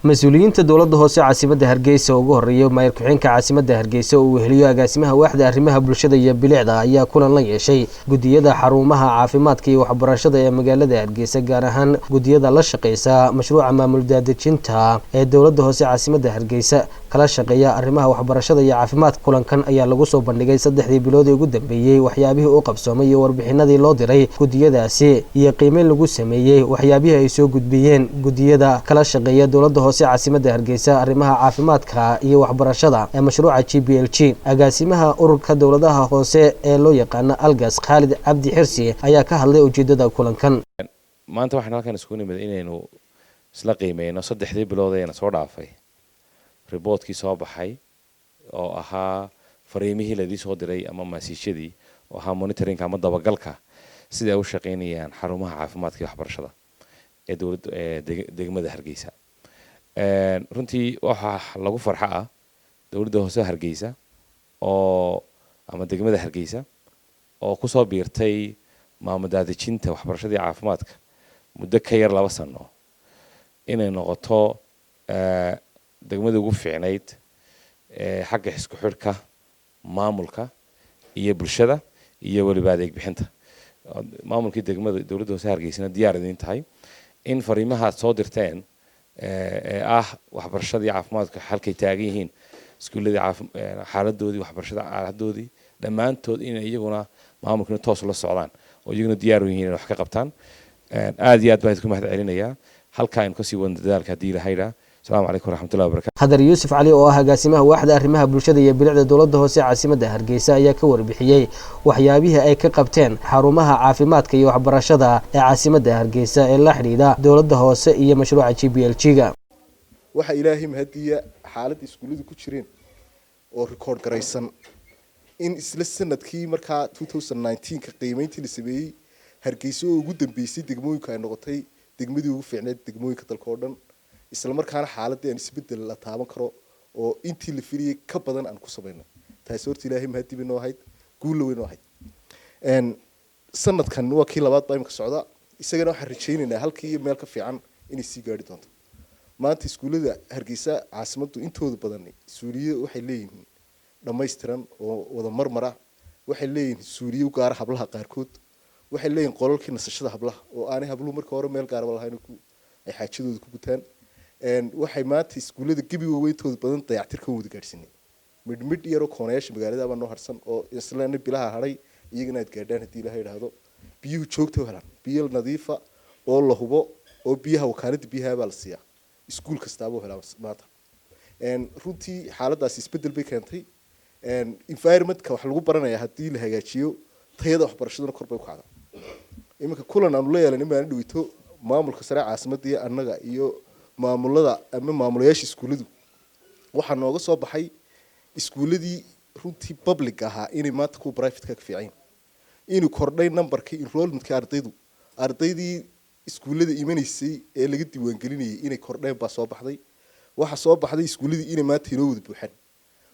Mas-uuliyiinta dowladda hoose caasimadda Hargeysa, ugu horeeya maayar ku-xigeenka caasimadda Hargeysa oo uu weheliyo agaasimaha waaxda arrimaha bulshada iyo bilicda, ayaa kulan la yeeshay guddiyada xarumaha caafimaadka iyo waxbarashada ee magaalada Hargeysa, gaar ahaan guddiyada la shaqeysa mashruuca maamul daadejinta ee dowladda hoose caasimadda Hargeysa kala shaqeeya arrimaha waxbarashada iyo caafimaadka. Kulankan ayaa lagu soo bandhigay 3dii bilood ee ugu dambeeyey waxyaabihii u qabsoomay iyo warbixinadii loo diray guddiyadaasi iyo qiimeyn lagu sameeyey waxyaabihii ay soo gudbiyeen guddiyada kala shaqeeya dowladda hoose caasimadda Hargeysa arrimaha caafimaadka iyo waxbarashada ee mashruuca GPLG. Agaasimaha ururka dowladaha hoose ee loo yaqaano Algas, Khaalid Cabdi Xirsi, ayaa ka hadlay ujeedada kulankan. Maanta waxaan halkan isku nimid inaynu isla qiimeyno 3dii bilood eena soo dhaafay reportkii soo baxay oo ahaa fariimihii laydii soo diray ama messageyadii oo ahaa monitoringka ama dabagalka sida ay u shaqeynayaan xarumaha caafimaadka iyo waxbarashada ee dowladda ee degmada Hargeysa. Runtii waxaa lagu farxo ah dowladda hoose Hargeysa oo ama degmada Hargeysa oo kusoo biirtay maamul daadejinta waxbarashadii caafimaadka muddo ka yar 2 sano inay noqoto degmadii ugu fiicnayd xagga isku xidhka maamulka iyo bulshada iyo weliba adeeg bixinta. Maamulkii degmada dowladda hoose Hargeysana diyaar idiin tahay in fariimaha aad soo dirteen ee ah waxbarashadii caafimaadka halkay taagan yihiin, iskuulladii xaaladoodii, waxbarashada xaaladoodii, dhammaantood inay iyaguna maamulkina toos la socdaan oo iyaguna diyaar u yihiin inay wax ka qabtaan. Aad iyo aad baan idinku mahad celinayaa. Halka aynu kasii wadno dadaalka haddii Ilahay idhaa. Asalaamu calaykum waraxmatullahi wabarakatu. Hadar Yuusuf Cali oo ah agaasimaha waaxda arrimaha bulshada iyo bilicda dowladda hoose caasimadda Hargeysa ayaa ka warbixiyey waxyaabihii ay ka qabteen xarumaha caafimaadka iyo waxbarashada ee caasimadda Hargeysa ee la xidhiidha dowladda hoose iyo mashruuca GPLG-ga. Waxaa Ilaahay mahadiya xaaladda iskuulladu ku jireen oo record garaysan in isla sanadkii markaa 2019ka qiimeyntii la sameeyey, Hargeysa oo ugu dambeysay degmooyinka ay noqotay degmadii ugu fiicneed degmooyinka dalka oo dhan, isla markaana xaaladii aan isbedel la taaban karo oo intii la filayay ka badan aan ku sameynay. Taasi horta Ilaahay mahadi bay noo ahayd, guulla weyn noo ahayd. Sanadkan waa kii labaad baa imika socda, isagana waxaan rajaynaynaa halkii iyo meel ka fiican inay sii gaari doonto. Maanta iskuullada Hargeysa caasimaddu intooda badan suuliye waxay leeyihiin dhammaystiran oo wada marmara, waxay leeyihiin suuliye u gaara hablaha qaarkood, waxay leeyihiin qolalkii nasashada hablaha oo aanay habluhu marka hore meel gaaraba lahayn ay xaajadooda ku gutaan. Waxay maanta iskuullada gebi weyntooda badan dayactirka wada gaadhsiinay. Midh midh yaroo koonayaasha magaalada baa noo harsan oo islana bilaha hadhay iyagana aad gaadhaan haddii Ilaha idhaahdo. Biyuhu joogta u helaan biyo nadiifa oo la hubo oo biyaha wakaalada biyaha baa la siiyaa, iskuul kastaaba u helaa maanta. Runtii xaaladaasi isbedel bay keentay. Environmentka wax lagu baranaya haddii la hagaajiyo, tayada waxbarashaduna kor bay u kacdaa. Iminka kulan aanu la yeelan maalin dhaweyto maamulka sare caasimadda iyo annaga iyo maamulada ama maamulayaasha iskuulladu, waxaa nooga soo baxay iskuulladii runtii public ahaa inay maanta kuwa private-ka ka fiican, inuu kordhay numberkii enrollmentka ardaydu, ardaydii iskuullada imanaysay ee laga diiwaangelinayay inay kordheen baa soo baxday. Waxaa soo baxday iskuulladii inay maanta inoo wada buuxaan.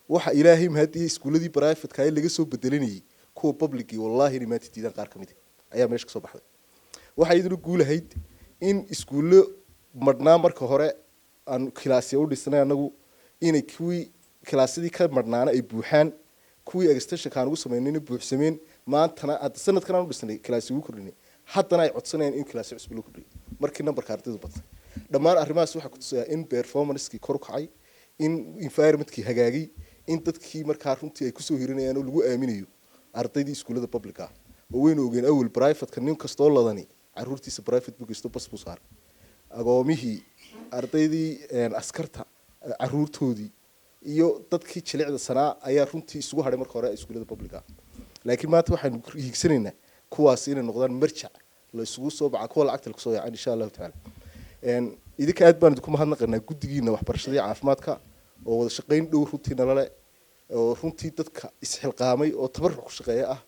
Waxa Ilaahay mahadiyey iskuulladii private-ka ee laga soo bedelinayay kuwa publicii wallahi inay maanta diidaan qaar ka mid ayaa meesha kasoo baxday. Waxaa iyaduna guulahayd in iskuullo madhnaa marka hore aan kilaasya u dhisnay anagu inay kuwii kilaasyadii ka madhnaana ay buuxaan, kuwii extensionka aan ugu samaynayna buuxsameen. Maantana hadda sanadkan aan u dhisnay kilaasya ugu kordhinay, haddana ay codsanayaan in kilaasyo cusub loo kordhiyo markii numberka ardaydu batay. Dhammaan arrimahaas waxaa kutusayaa in performancekii kor u kacay, in environmentkii hagaagay, in dadkii markaa runtii ay kusoo hirinayaan oo lagu aaminayo ardaydii iskuullada public ah oo waynu ogeen awel privateka nin kastoo ladani caruurtiisa private buu geysto, bas buu saaray. Agoomihii, ardaydii askarta caruurtoodii iyo dadkii jilicda sanaa ayaa runtii isugu hadhay marka hore iskuullada public ah, laakiin maanta waxaanu hiigsanaynaa kuwaas inay noqdaan marjac la isugu soo baxa, kuwa lacagta lakusoo yaacan insha Allahu tacaala. Idinka aad baan idinku mahadnaqaynaa guddigiina waxbarashada iyo caafimaadka oo wada shaqayn dhow runtii nalale oo runtii dadka isxilqaamay oo tabaruc ku shaqeeya ah.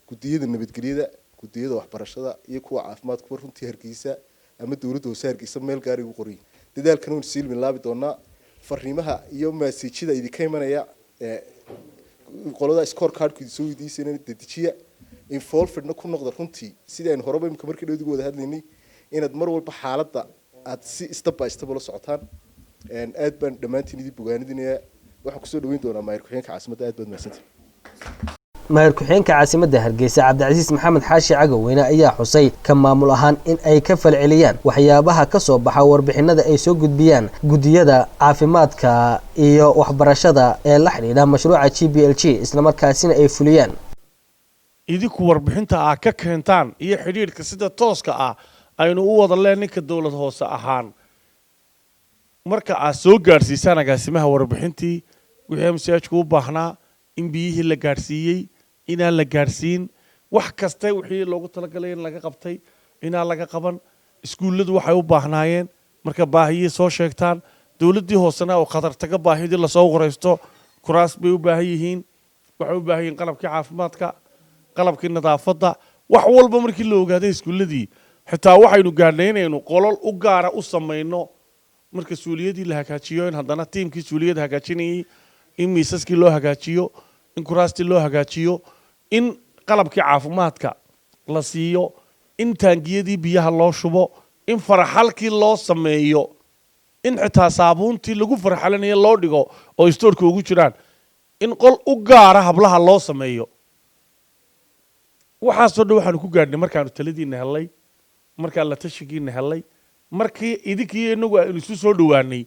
Guddiyada nabadgelyada, guddiyada waxbarashada iyo kuwa caafimaadkuwa runtii Hargeysa ama dowladda hoose Hargeysa meel gaar ugu qoran yihin. Dadaalkana waynu sii bilaabi doonaa. Fariimaha iyo messageyada idinka imanaya qolada score cardku idin soo weydiisanayna dedejiya, involvedna ku noqda. Runtii sidii aynu horeba imika markii dhowdiga wada hadlaynay inaad mar walba xaaladda aad si step by step ula socotaan. Aad baan dhammaantiin idin bogaanidinayaa. Waxaan kusoo dhaweyn doonaa maayir ku-xigeenka caasimadda. Aad baad mahadsantihin. Maayir ku-xigeenka caasimadda Hargeysa, Cabdicasiis Maxamed Xaashi Cagaweyne, ayaa xusay ka maamul ahaan in ay ka falceliyaan waxyaabaha ka soo baxa warbixinada ay soo gudbiyaan guddiyada caafimaadka iyo waxbarashada ee la xidhiidha mashruuca GPLG, islamarkaasina ay fuliyaan. Idinku warbixinta aa ka keentaan iyo xidhiidhka sida tooska ah aynu u wada leen ninka dowlad hoose ahaan, marka aad soo gaadhsiisaan agaasimaha warbixintii wixii MCH-ku u baahnaa, in biyihii la gaadhsiiyey, inaan la gaadhsiin, wax kasta wixii loogu talagalay in laga qabtay, inaan laga qaban, iskuulladu waxay u baahnaayeen, marka baahiyii soo sheegtaan, dowladdii hoosena oo khatartaga baahidii lasoo waraysto, kuraas bay u baahan yihiin, waxay u baahan yihiin qalabkii caafimaadka, qalabkii nadaafadda, wax walba markii la ogaaday, iskuulladii xitaa waxaynu gaadhnay inaynu qolol u gaara u samayno. Marka suuliyadii la hagaajiyo, in haddana tiimkii suuliyada hagaajinayay, in miisaskii loo hagaajiyo, in kuraastii loo hagaajiyo, in qalabkii caafimaadka la siiyo, in taangiyadii biyaha loo shubo, in faraxalkii loo sameeyo, in xitaa saabuuntii lagu farxalanayo loo dhigo oo istoorka ugu jiraan, in qol u gaara hablaha loo sameeyo. Waxaasoo dhan waxaanu ku gaadhnay markaanu taladiina helnay, markaan la tashigiina helnay, markii idinkiiyo inagu aynu isu soo dhowaanay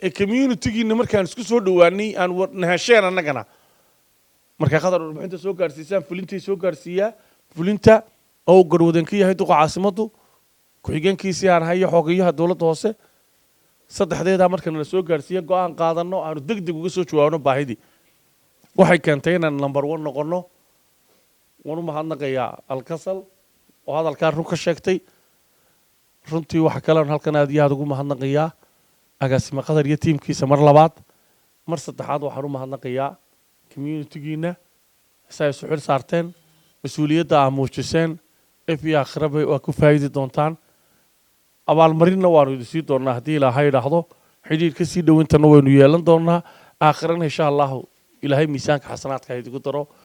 ee communitygiina markaan isku soo dhowaanay, aan nahasheen annagana. Markaa Qadar warbixinta soo gaadhsiisaan, fulintay soo gaadhsiiyaa, fulinta oo uu garwadeen ka yahay duqa caasimaddu, ku-xigeenkiisii aan ahay iyo xogeyaha dowladda hoose, saddexdeedaa marka nala soo gaadhsiiya, go'aan qaadanno, aanu deg deg uga soo jawaabno baahidii, waxay keentay inaan number one noqonno. Waan u mahadnaqayaa Alkasal oo hadalkaa run ka sheegtay runtii. Waxa kaleon halkan aad iyo aada ugu mahadnaqayaa agaasime Qadar iyo tiimkiisa mar labaad. Mar saddexaad waxaan u mahadnaqayaa communitygiina si ay isu xil saarteen, mas-uuliyadda aa muujiseen. If iyo aakhiraba waa ku faa'idi doontaan, abaalmarinna waanu idin sii doonaa haddii Ilaahay idhaahdo. Xidhiir ka sii dhowintana waynu yeelan doonaa aakhirana, insha Allahu. Ilaahay miisaanka xasanaadka ha idigu daro.